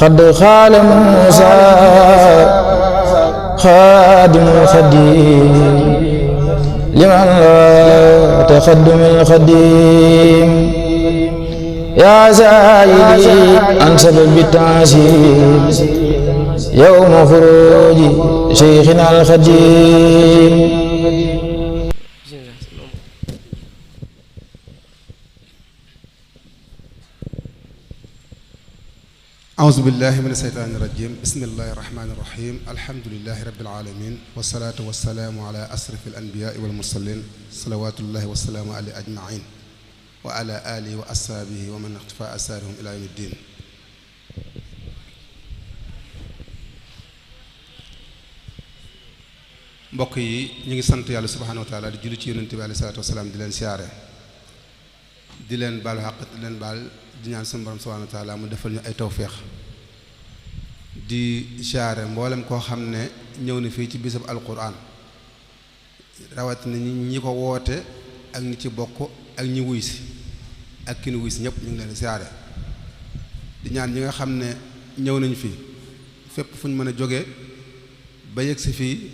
xadd xaala Muusa xaadimul xadiim liman la taqaddumil xadiim yaa saa'ili an sababi ta'ziim yawma xuruuji sheyxinal xadiim. auzu billahi min asheytaani irajim bismillahi irrahmani irrahim alhamdulilahi rabbil alamin wasalaatu wasalaamu ala asrafi alanbiyaai walmursalin salawatullahi wasalaamu alayhi ajmain wa ala alihi wa ashaabihi wa man iqtafa asaarihum ila yawmi ddin. mbokk yi ñu ngi sant yàlla subhanahu wa taala di julli ci yonente bi alayhi salaatu wasalaam di leen siyaare di leen baalu xaq di leen baal di ñaan sunu borom subhanahu wa taala mu defal ñu ay tawféex di siyaare mboolem koo xam ne ñëw na fii ci bisab alquran rawatina ñi ko woote ak ñi ci bokk ak ñi wuy si ak ki nu wuy si ñëpp ñu ngi leen di siyaare di ñaan ñi nga xam ne ñëw nañu fii fépp fu ñu mën a jóge ba yegg si fii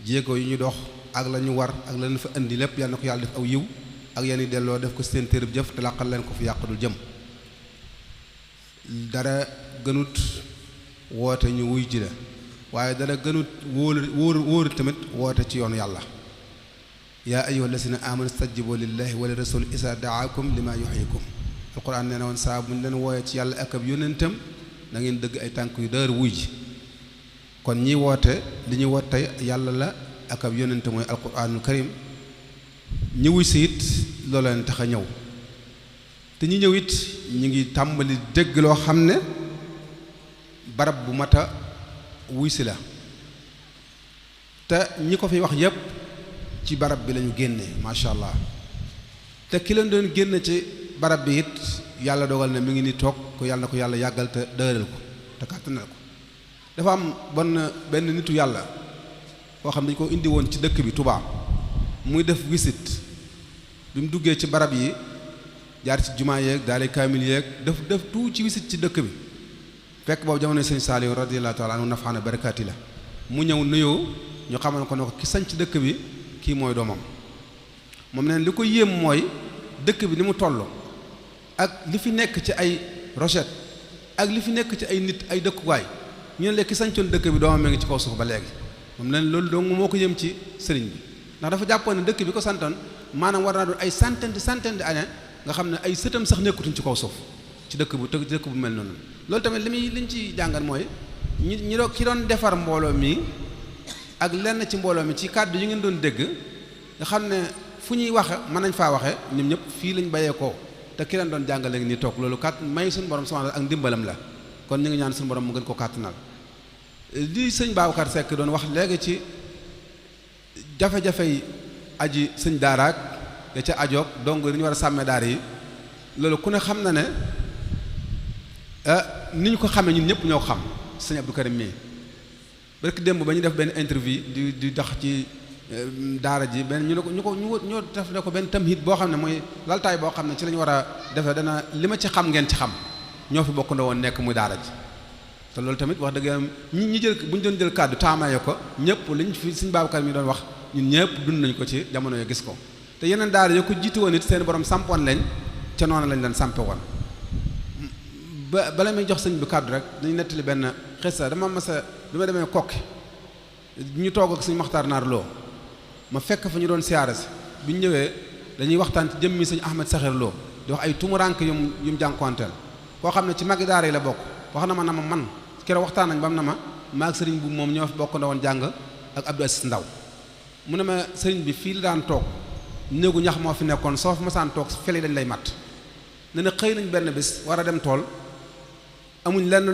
jéego yu ñu dox ak la ñu war ak la ñu fa indi lépp yal na ko yàlla def aw yiw ak yéen i delloo def ko seen téereb jëf te làqal leen ko fi yàqadul jëm. dara gënut woote ñu wuy ji la waaye dara gënut wóoru tamit woote ci yoonu yàlla. yaa ayyuha llazina amanu stajibu lillahi wa li rasul isa daakum lima yuhyikum. alquran nee na woon saa bu ñu leen wooyee ci yàlla ak ab yónnentam da ngeen dëgg ay tànk yu dër wuy ji. kon ñi woote li ñuy woote tey yàlla la ak ab yónnente mooy alquranul karim. ñi wuy si it loolu leen tax a ñëw te ñi ñëw it ñu ngi tàmbali dégg loo xam ne barab bu mat a wuy si la te ñi ko fi wax yépp ci barab bi lañu génne macha allah te ki leen doon génne ci barab bi it yàlla dogal na mi ngi ni toog ko yàlla na ko yàlla yàggal te dëgëral ko te kàttanal ko. dafa am benn nitu yàlla boo xam ne dañu ko indi woon ci dëkk bi Touba muy def visite bi mu duggee ci barab yi jaar ci jumaa yeeg daale kaamil yeeg def tout ci visite ci dëkk bi fekk boobu jamono sëñ Saaliw radiyallahu taala anhu nafaana barakaati la mu ñëw nuyoo ñu xamal ko ne ko ki sañ ci dëkk bi kii mooy doomam. moom neen li ko yéem mooy dëkk bi ni mu toll ak li fi nekk ci ay rochette ak li fi nekk ci ay nit ay dëkkuwaay ñu ne léegi ki sañcoon dëkk bi doomam mi ngi ci kaw suuf ba léegi. moom neen loolu dong moo ko yéem ci sëriñ bi ndax dafa jàppoon ne dëkk bi ko santoon maanaam war naa doon ay centaine de années nga xam ne ay sëtam sax nekkutuñ ci kaw suuf ci dëkk bu mel noonu. loolu tamit liñ ci jàngal mooy ki doon defar mbooloo mi ak lenn ci mbooloo mi ci kàddu yi ngeen doon dégg nga xam ne fu ñuy waxe mën nañ faa waxe ñoom ñëpp fii lañ bayee ko te ki leen doon jàngale ngi ni toog loolu kàtt may suñu borom subhanahu ak ndimbalam la kon ñu ngi ñaan suñu borom mu gën ko kàttanal. li sëñ Babacar Seck doon wax léegi ci jafe-jafey aji sëñ daaraak ya ca ajoog donc li ñu war a sàmmee daar yi loolu ku ne xam na ne ni ñu ko xamee ñun ñëpp ñoo ko xam sëñ Abdou Karim mii barki démb ba ñu def benn interview di dox ci daara ji benn ñu def ne ko benn tamhid boo xam ne mooy laltaay boo xam ne ci la ñu war a defee dana li ma ci xam ngeen ci xam ñoo fi bokk woon nekk muy daara ji te loolu tamit wax dëgg yàlla ñi jël bu ñu doon jël kàddu taamaye ko ñëpp liñ fi sëñ Babacar mi doon wax ñun ñëpp dund nañ ko ci jamono yo gis ko te yeneen daara yo ko jiitu woon it seen borom sampoon lañ ca noonu lañ leen sampe woon. bala may jox sëñ bi kàddu rek dañu nettali benn xissa dama masa bi ma demee kokki ñu toog ak suñu Maxtaar Naar Lo ma fekk fa ñu doon siyaare si bi ñu ñëwee dañuy waxtaan ci jëmmi sëñ Ahmed Saxir Lo di wax ay tumurank yum jànkonteel koo xam ne ci magi daara yi la bokk wax na ma man keroog waxtaan nañ bam na ma ak sëriñ bu moom ñoo fi bokk na woon jàng ak Abdou Assis Ndaw mu ne ma sëriñ bi fii la daan toog néegu ñax moo fi nekkoon soo fi masaan toog fele dañ lay matt ne na xëy nañ benn bés war a dem tool amuñ lenn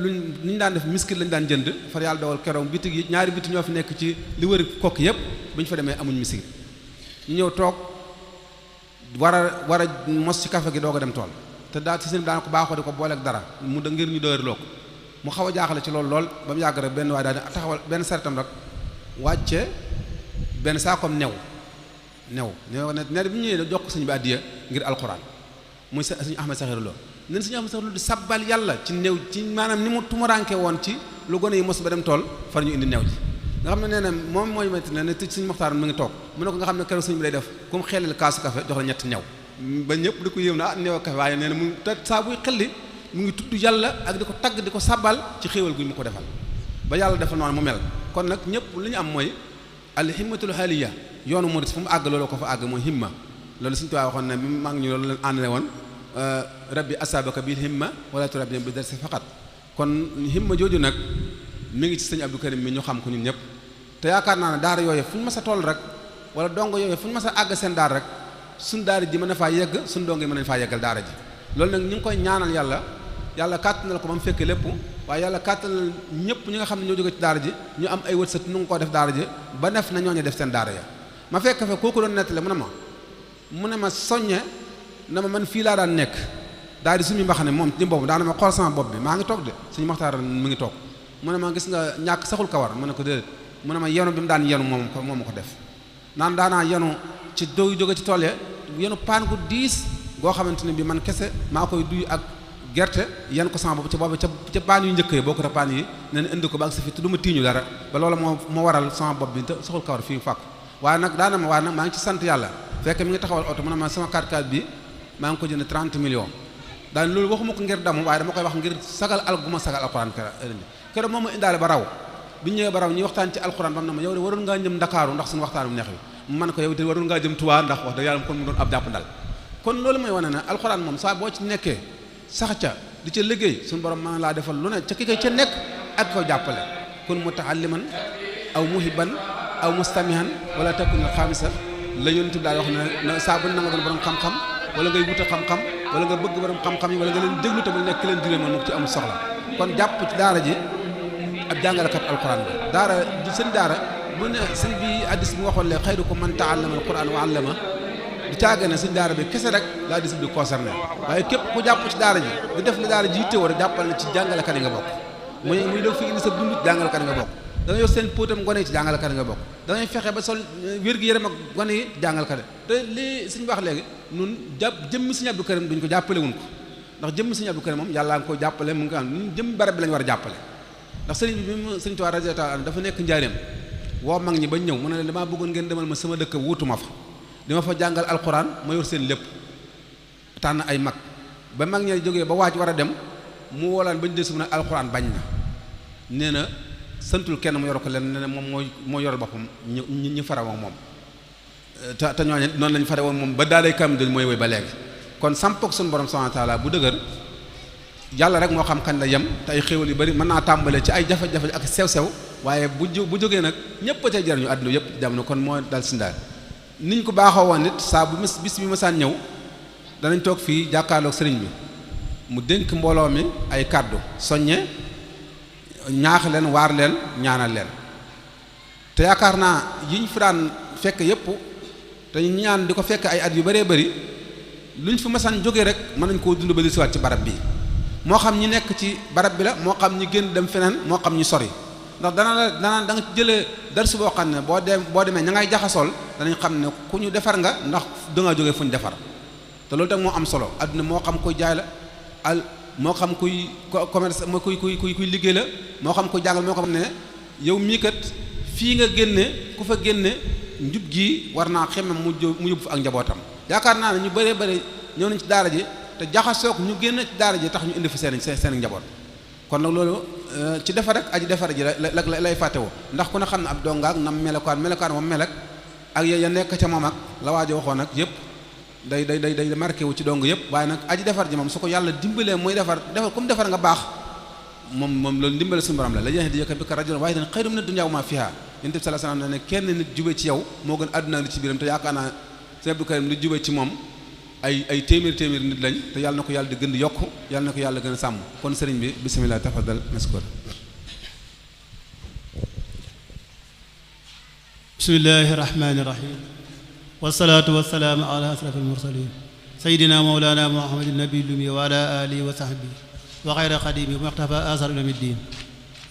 luñ ñu daan def miskit lañ daan jënd far yàlla dogal keroog bitig yi ñaari bitig ñoo fi nekk ci li wër kokki yépp bu ñu fa demee amuñ miskit ñu ñëw toog war a mos ci café gi doog a dem tool te daal ci seen daan ko baaxoo di ko booleeg dara mu da ngir ñu dëërloo ko mu xaw a jaaxale ci loolu lool ba mu yàgg rek benn waaye daal di taxawal benn sartam rek wàcce benn saakom new ne bi ñu ñëwee jox ko sëñ bi àddiya ngir alxuraan muy sëñ Ahmed Saxir Lo nen suñu xam sax lu di sabbal yàlla ci néew ci maanaam ni mu tumuraanke woon ci lu gone yi mos ba dem tool far ñu indi néew ji nga xam ne nee na moom mooy métti ne tëj suñu Maxtaar mu ngi toog mu ne ko nga xam ne keroog sëñ bi lay def ku mu xelil kaasu café jox la ñetti ñaw ba ñëpp di ko yéem na néew café waaye nee na mu te saa buy xelli mu ngi tudd yàlla ak di ko tagg di ko sabbal ci xéewal gu mu ko defal ba yàlla defal noonu mu mel kon nag ñëpp li ñu am mooy al himmatul haliya yoonu murid fu mu àgg loolu ko fa àgg mooy himma loolu suñu tubaab waxoon ne bi mag ñu loolu leen àndale woon rabbi asabaka bil himma wala turabbi bi darsi faqat kon himma jooju nag mi ngi ci sëñ Abdou Karim mi ñu xam ko ñun ñëpp te yaakaar naa ne daara yooyu fu ñu mas a toll rek wala dongo yooyu fu ñu mas a àgg seen daara rek suñ daara ji mën na faa yegg suñ dongo yi mën nañ faa yeggal daara ji loolu nag ñu ngi koy ñaanal yàlla kàttanal ko ba mu fekkee lépp waaye yàlla kàttanal ñëpp ñi nga xam ne ñoo jóge ci daara ji ñu am ay wërsëg nu nga koo def daara ji ba def na ñooñu def seen daara ya ma fekk fa kooku doon nettale mu ne ma soññe na ma man fii laa daan nekk daal di suñu mbaxane moom ci boobu daana ma xool sama bopp bi maa ngi toog de suñu Maxtaar mu ngi toog mu ne ma gis nga ñàkk saxul kawar mu ne ko déedéet mu ne ma yenu bi mu daan yenu moom ma ko def naan daanaa yenu ci doy jóge ci tool ya yenu paan gu diis goo xamante ne bi man kese maa koy duy ak gerte yan ko sama bopp ca boobu ca paan yu njëkk yi boo ko paan yi ne indi ko ba ak sa fi te du ma tiiñu dara ba loolu moo waral sama bopp bi te saxul kawar fii fàkk waaye nag maa ngi ci sant yàlla fekk mi ngi taxawal oto mu ne ma sama 4x4 bi maa ngi ko jënd 30 millions daan loolu waxuma ko ngir damu waaye dama koy wax ngir sagal gu ma sagal alxuraan keroog moom ma indaale ba raw bi ñu ñëwee ba raw ñuy waxtaan ci alxuraan bam na ma yow de waroon ngaa jëm Ndakaaru ndax suñu waxtaan bu neex bi man ko yow de waroon ngaa jëm Tuubaa ndax wax dëgg yàlla kon mu doon ab jàpp ndal kon loolu mooy wane ne alxuraan moom saa boo ci nekkee sax ca di ca liggéey suñu borom mën laa defal lu ne ca ki koy ca nekk ak ko jàppale kun mutaalliman aw muhibban aw mustamihan wala takun xaamisa la yonent bi daal wax ne saa bu na nga doon borom xam-xam wala ngay wuta xam-xam wala nga bëgg borom xam-xam yi wala nga leen déglu tamit nekk leen diré moom ci amul soxla kon jàpp ci daara ji ab jàngalekat alquran bi daara seen daara bu ne sëñ bi addis bi waxoon le xayrukum man taallama alquran wa allama du caage ne sëñ daara bi kese rek la addis bi concerné waaye képp ku jàpp ci daara ji di def li daara ji yitte war a jàppal ne ci jàngalekat yi nga bokk muy def fi indi sa dund jàngalekat yi nga bokk da nga yor seen póotam gone yi ci jàngalekat yi nga bokk da ngay fexe ba sol wér-gu-yaram ak gone yi jàngalekat yi te lii suñu wax léegi nun jëmmi sëñ Abdou Karim duñ ko jàppale wuñ ko ndax jëmmi sëñ Abdou Karim moom yàlla nga ko jàppale mu ngi ko am ñun jëmmi barab bi lañu war a jàppale ndax sëriñ bi mu sëriñ Tuubaa radiyallaahu anhu dafa nekk njaareem woo mag ñi bañ ñëw mu ne leen damaa bëggoon ngeen demal ma sama dëkk wuutu ma fa di ma fa jàngal alxuraan ma yor seen lépp tànn ay mag ba mag ñi jógee ba waaj war a dem mu woolaan bañ dee su ne alxuraan bañ na nee na santul kenn mu yor ko leen ne moom moo yor boppam ñu fare woon moom te ñooñu noonu lañu fare woon moom ba daalay kam dañ mooy woy ba léegi kon sampoog suñu borom subhanahu wa ta'ala bu dëgër yàlla rek moo xam kañ la yem te ay xéwal yu bari mën naa tàmbalee ci ay jafe-jafe ak sew-sew waaye bu jógee nag ñëpp a tey jariñu àdduna yëpp jamono kon moo dal si ndaal niñ ko baaxoo woon nit saa bu bis bi masaan ñëw danañ toog fii jàkkaarloog sëriñ bi mu dénk mbooloo mi ay kàddu soññe ñaax leen waar leen ñaanal leen te yaakaar naa yiñ fi daan fekk yëpp te ñu ñaan di ko fekk ay at yu bëree bëri luñ fi masaan jógee rek mën nañ koo dund ba di siwaat ci barab bi moo xam ñi nekk ci barab bi la moo xam ñi génn dem feneen moo xam ñi sori ndax da nga jëlee darsu boo xam ne boo demee ña ngay jaxasool danañ xam ne ku ñu defar nga ndax danga jógee fu ñu defar te loolu tam moo am solo adduna moo xam koy jaay la moo xam kuy commerce moo kuy liggéey la moo xam kuy jàngal moo xam ne yow mii kat fii nga génne ku fa génne njub gi war naa xemme mu yóbbu fa ak njabootam yaakaar naa ne ñu bëree bëri ñëw nañ ci daara ji te jaxasoog ñu génn ci daara ji tax ñu indi fi seen njaboot kon nag loolu ci defar rek aji defar ji lay fàttewoo ndax ku ne xam ne ab dongaak nam melokaan moom melek ak ya nekk ca moom ak la waajo waxoon ak yëpp day marqué wu ci dong yëpp waaye nag aji defar ji moom su ko yàlla dimbalee muy defar comme defar nga baax moom loolu dimbale suñu borom la yahdiyaka bika rajulan waahidan xayrun mina dunya wa ma fiha yonent bi sallallahu alayhi wasallam ne kenn nit jube ci yow moo gën àdduna li ci biiram te yaakaar naa Sëriñ Abdou Karim li jube ci moom ay téeméer nit lañ te yàlla na ko yàlla di gën di yokk yàlla na ko yàlla gën a sàmm kon sëriñ bi bismillah tafadal maskur bismillahi rahmani rahim wasalaatu wasalaamu ala asraf almursalin sayidina mawlana muhammadin nabi lumi wa ala alihi wa sahbihi wa xayra xadimi wa maxtafa asar ilami ddin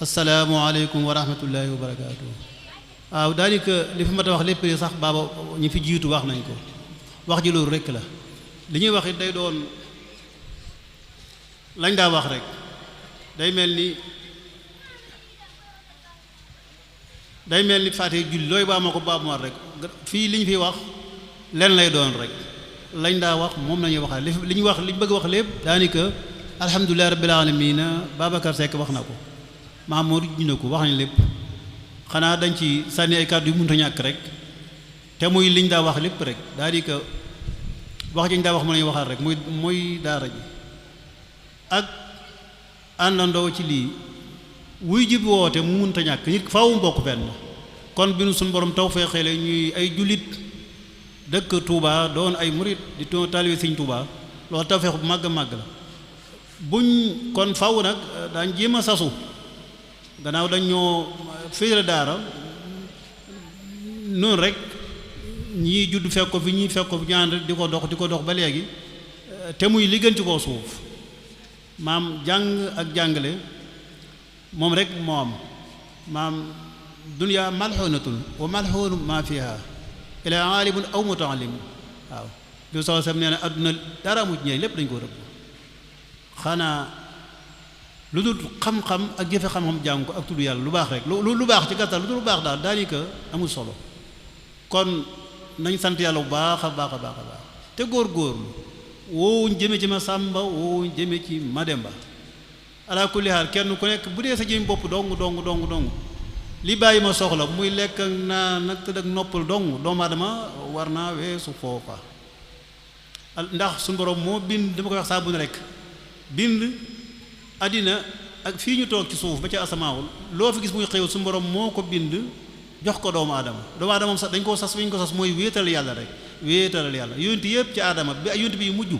asalaamu aleykum wa rahmatullahi wa barakatuh waaw daanaka li fi ma ta wax lépp sax baaba ñi fi jiitu wax nañ ko wax ji loolu rekk la li ñuy wax it day doon lañ daa wax rek day mel ni faatee julli looy baa ma ko baabu ma rek fii li ñu fi wax len lay doon rek lañ daa wax moom nañuy waxaat li ñu wax li ñu bëgg wax lépp daanaka alhamdulilah rabbil alamina Babacar Seck wax na ko Mamour dina ko wax nañ lépp xanaa dañ ci sànni ay kàddu yu mënut a ñàkk rek te muy liñ daa wax lépp rek daanaka wax jañ daa wax mën nañu waxaat rek muy daara ji ak àndandoo ci lii wuy jib woote mu mënut a ñàkk nit faaw mu bokk fenn kon bi nu suñu borom taw feexeele ñuy ay jullit dëkk Touba doon ay murit di taalibe Sëñ Touba loolu taw feex bu màgg màgg la buñ kon faaw nag daañ jéem a sasu gannaaw dañ ñoo féetale daara noonu rek ñii judd fekk ko fi ñii fekk ko fi ñaan di ko dox ba léegi te muy li gën ci koo suuf maam jàng ak jàngale moom rek moo am maam dunya malxuunatun wa malxuunu maa fiha ila aalimun aw mutaallim waaw bi soo sam nee na adduna dara amu ci njëriñ lépp dañ ko rëbb xanaa lu dul xam-xam ak jëfe xam-xam jàng ko ak tudd yàlla lu baax rek lu baax ci gàttal lu dul lu baax daal daanaka amul solo kon nañ sant yàlla bu baax a baax a baax a baax te góor-góorlu woowuñ jëme ci ma sàmba woowuñ jëme ci ma demba ala kulli haal kenn ku nekk bu dee sa jëmi bopp dong li bàyyi ma soxla muy lekk ak naa nag tëdd ak noppal dong doomu aadama war naa weesu foofa ndax suñu borom moo bind dama koy wax saa bu ne rek bind àddina ak fii ñu toog ci suuf ba ca asamaawul loo fi gis muy xew suñu borom moo ko bind jox ko doomu aadama moom sax dañ koo sas fi ñu ko sas mooy wéetal yàlla rek wéetal yàlla yónni yëpp ci aadama bi yónni bi mujj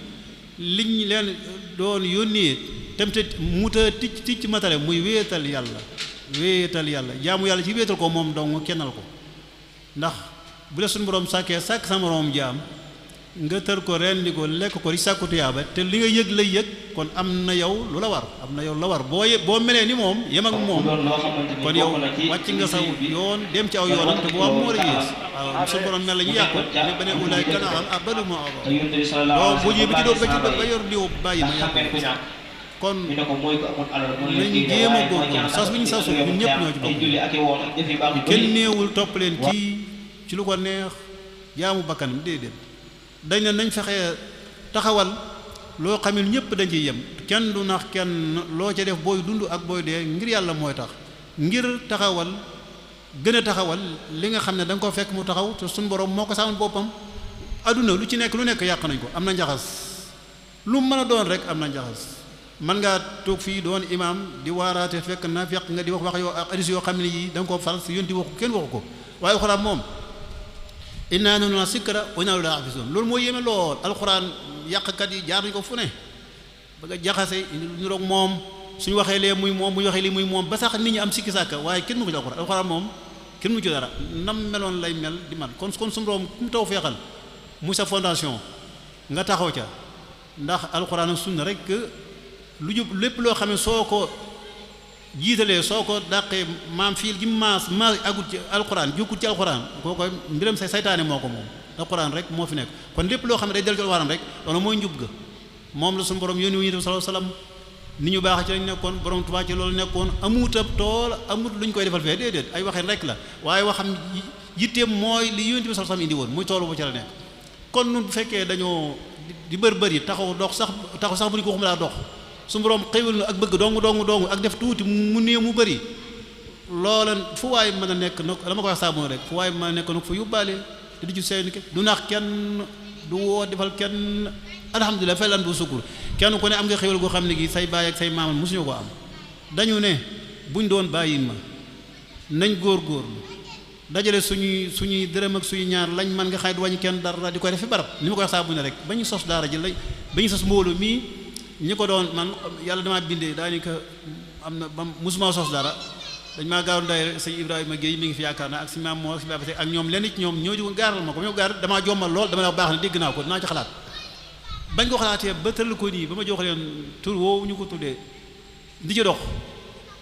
liñ leen doon yónnee te mu ta ticc matale muy wéetal yàlla jaamu yàlla ci wéetal ko moom dong kennal ko ndax bu la suñu borom sàkkee sàkk sa moroom jaam nga tër ko rendi ko lekk ko di sàkku tuyaaba te li nga yëg lay yëg kon am na yow lu la war boo melee ni moom yem ak moom kon yow wàcc nga sa yoon dem ci aw yoonam te bu am moo la yées waaw suñu borom mel la ñu yàqu ne ba ne ulaay kana am abadu ma aba doo bu ñëwee ba ci doo ba yor diw bàyyi ma yàq kon nañ jéem a góorgóorlu sas bu ñu sasu ñun ñëpp ñoo ci bokk kenn néewul topp leen ci lu ko neex jaamu bakkanam déedéet dañ ne nañ fexe taxawal loo xam ne ñëpp dañ ciy yem kenn du nax kenn loo ca def booy dund ak booy dee ngir yàlla mooy tax ngir taxawal gën a taxawal li nga xam ne da nga ko fekk mu taxaw te suñu borom moo ko sàmmal boppam adduna lu ci nekk yàq nañ ko am na njaxas lu mën a doon rek am na njaxas man ngaa toog fii doon imaam di waaraate fekk na fekk nga di wax yoo ak hadiis yoo xam ne yi da nga koo faral si yonti waxu kenn waxu ko waaye alxuraan moom innaa nahnu nazzalnaa zikra wa innaa lahu lahaafizuun loolu moo yéeme lool alxuraan yàqkat yi jaar nañu ko fu ne ba nga jaxase ñu roog moom suñu waxee lee muy moom bu ñu waxee lii muy moom ba sax nit ñi am sikki sàkka waaye kenn mu ko ci alxuraan moom kenn mu ci dara nam meloon lay mel di man kon suñu room ku mu taw feexal muy sa fondation nga taxaw ca ndax alxuraan ak sunna rek lu jub lépp loo xam ne soo ko jiitalee soo ko dàqee maam fii gi maas agut ci alxuraan jukkut ci alxuraan kooko mbiram saytaane moo ko moom alxuraan rek moo fi nekk kon lépp loo xam ne day del ci alxuraan rek loolu mooy njub ga moom la suñu borom yónni wu ñu sallallahu alayhi wasallam ni ñu baax ci lañ nekkoon borom Tuubaa ci loolu nekkoon amut ab tool amut lu ñu koy defal fee déedéet ay waxeen rek la waaye waxam yitteem mooy li yónni bi sallallahu alayhi wasallam indi woon muy toolu bu ci la nekk kon nun bu fekkee dañoo di bër yi taxaw sax bu ñu ko waxuma laa dox su borom xéwal na ak bëgg dong ak def tuuti mu néew mu bëri loola fu waay mën a nekk nag dama ko wax saabu rek fu waay mën a nekk nag fa yóbbaale te di ci seen du nax kenn du woo defal kenn alhamdulilah fay lan bu sukkur kenn ku ne am nga xéwal goo xam ne gi say baay ak say maamal mosuñu ko am dañu ne buñ doon bàyyi ma nañ góorgóorlu dajale suñuy dërëm ak suñuy ñaar lañ man nga xay du wàññi kenn dara di koy def fi barab ni ma ko wax saabu rek ba ñu sos daara ji lañ ba ñu sos mbooloo mii ñi ko doon man yàlla damaa bindee daanaka am na ba musuma sos dara dañ maa gaaru nday sëñ Ibrahima Guèye mi ngi fi yaakaar naa ak si maam moo si babate ak ñoom lenn ci ñoom ñoo jóg gaaral ma ko ñoo gaar damaa jommal lool dama la baax na dégg naa ko dinaa ci xalaat bañ ko xalaatee ba tëral ko nii ba ma jox leen tur woowu ñu ko tuddee di ci dox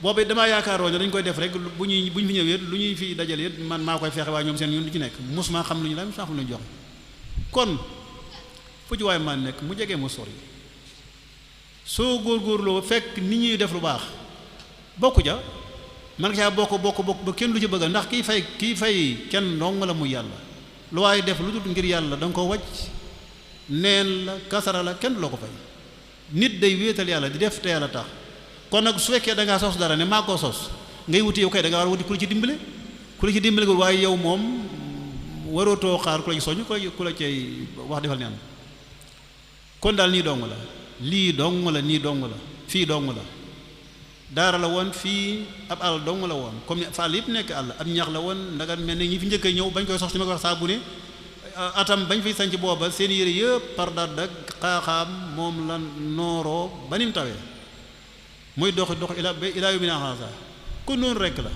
boobu damaa yaakaaroon ne dañ koy def rek bu ñu fi ñëwee lu ñuy fi dajale man maa koy fexe waaye ñoom seen yoon lu ci nekk musuma xam lu ñu la musuma xam lu ñu jox kon fu ci waaye man nekk mu jegee mu sori soo góorgóorloo fekk nit ñuy def lu baax bokku ja man nga caa bokk ba kenn lu ci bëgg ndax kiy fay kenn ndong la muy yàlla lu waaye def lu dul ngir yàlla da nga ko wàcc neen la kasara la kenn loo ko fay nit day wéetal yàlla di def te yàlla tax kon nag su fekkee da ngaa sos dara ne maa koo sos ngay wuti yow kay da nga war a wuti ku la ci dimbale waaye yow moom warootoo xaar ku la ci soññ ku la cay wax defal neen kon daal nii dong la lii dong la nii dong la fii dong la daara la woon fii ab àll dong la woon comme fa àll yëpp nekk àll ab ñax la woon ndaga mel ne ñi fi njëkk a ñëw bañ koy sos ci ma ko wax saa bu ne atam bañ fiy sanc booba seen yére yëpp par daat dak xaaxaam moom la nooroo ba ni mu tawee muy dox ilaa yu mi naxasa kon noonu rekk la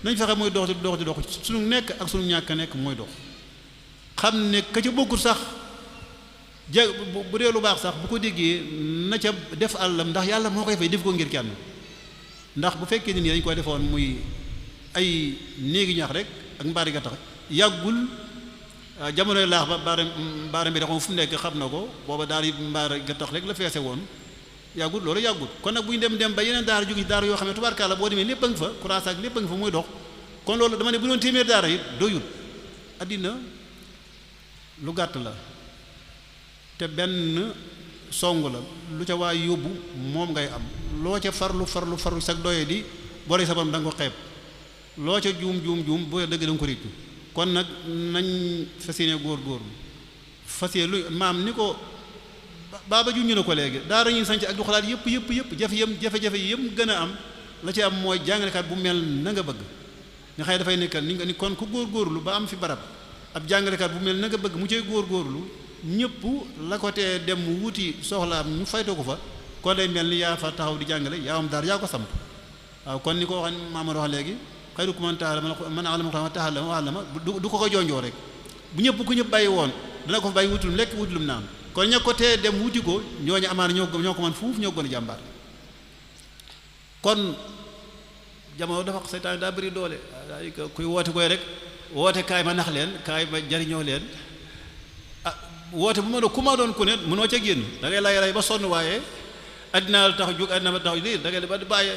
nañ fexe muy dox di dox suñu nekk ak suñu ñàkk a nekk mooy dox xam ne ka ca bokkul sax bu dee lu baax sax bu ko déggee na ca def àllam ndax yàlla moo koy fay def ko ngir kenn ndax bu fekkee ni dañ koy defoon muy ay néegi ñax rek ak mbaari ga tax yàggul jamonoy laax ba baara bi daxoon fu mu nekk xam na ko booba daar yi mbaari ga tax rek la feese woon yàggul loolu yàggul kon nag bu ñu dem ba yeneen daara jóge ci daara yoo xam ne tubaarkàlla boo demee lépp a ngi fa courage ak lépp a ngi fa muy dox kon loolu dama ne bu doon téeméer daara it doyul addina lu gàtt la te benn song la lu ca waay yóbbu moom ngay am loo ca farlu sag doye di boole sa borom da nga ko xeeb loo ca juum boo dëgg da nga ko réccu kon nag nañ fas yéene góorgóorlu fas yéene lu maam ni ko baaba ju ñu ne ko léegi daara ñuy sanc ak du xalaat yëpp jafe-jafe yëpp gën a am la ci am mooy jàngalekat bu mel na nga bëgg nga xëy dafay nekkal ni kon ku góorgóorlu ba am fi barab ab jàngalekat bu mel na nga bëgg mu cay góorgóorlu ñëpp la ko tee dem wuti soxlaam ñu faytoo ko fa kon day mel ni yaa fa taxaw di jàngale yaa am daara yaa ko samp waaw kon ni ko wax Mamadou wax léegi xayrukum man ta'allama man 'allama al-Qur'ana wa ta'allama wa 'allama du ko jonjoo rek bu ñëpp bàyyi woon dana ko fa bàyyi wutulum lekk wutulum naan kon ña ko tee dem wuti ko ñooñu amaana ñoo ko man fuuf ñoo gën a jàmbaar kon jamono dafa seytaan daa bëri doole kuy woote koy rek woote kaay ma nax leen kaay ma jariñoo leen woote bu ma doon ku ma doon ku ne mënoo ca génn da ngay lay ba sonn waaye addinaa la tax jóg addinaa la tax lii da ngay ba bàyyi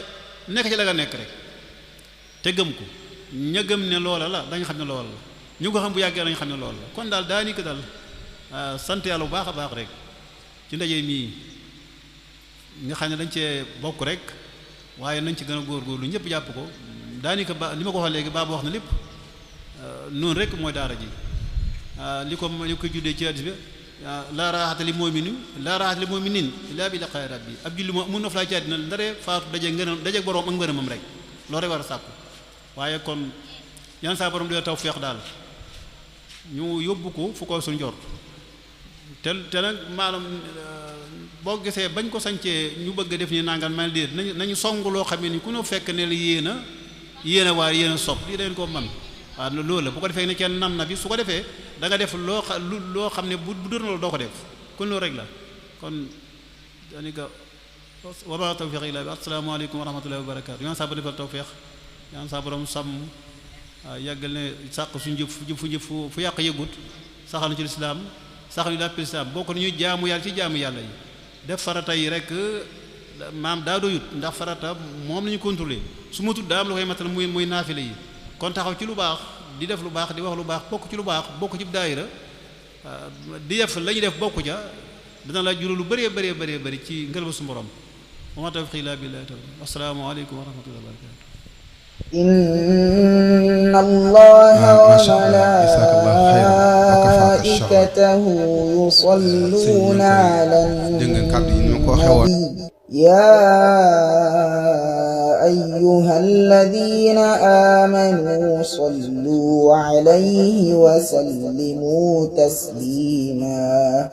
nekk ci la nga nekk rek te gëm ko ña gëm ne loola la dañ xam ne loola la ñu ko xam bu yàggee dañ xam ne loola la kon daal daa ni ko daal sant yàlla bu baax a baax rek ci ndaje mii nga xam ne dañ cee bokk rek waaye nañ ci gën a góorgóorlu ñëpp jàpp ko daanaka ba li ma ko waxee léegi baaba wax na lépp noonu rek mooy daara ji li ko juddee ci hadiis bi laa raaxata li mu'minin illaa bi liqaa'i rabbi ab julli moo mun noflaay ci àddina ndaree faatu daje boroom ak ngërëmam rek loolu rek war a sàkku waaye kon yan saa borom di taw feex daal ñu yóbbu ko fu ko suñ jort te nag maanaam boo gisee bañ ko sañcee ñu bëgg a def ni nangaan man déet nañu song loo xam ne ni ku ñu fekk ne la yéen a waar yéen a sopp lii dañ ko man waaw loolu la bu ko defee ne kenn nam na bi su ko defee da nga def loo xam ne bu doon loolu doo ko def kon loolu rek la kon danika wa ma tawfiq illa bi assalaamu aleykum wa rahmatullahi wa barakatu yoon saa ba defal tawfiq yoon saa borom sàmm waaw yàggal ne sàq suñu jëf fu yàq yëgut saxal ci lislaam saxal ñu dàpp lislaam bokk nañu jaamu yàlla ci jaamu yàlla yi def farata yi rek maam daa doyut ndax farata moom lañu contrôler su ma tudd daa am lu koy matal muy naafile yi kon taxaw ci lu baax di def lu baax di wax lu baax bokk ci lu baax bokk ci daayira di def la ñu def bokk ca dina la jural lu bëree bëri ci ngërëm su borom wa ma tawfiqi illa billah assalaamu aleykum wa rahmatullahi wa barakatuh inna allaha wa malaa'ikatahu yusalluna alan nabi أيها الذين آمنوا صلوا عليه وسلموا تسليما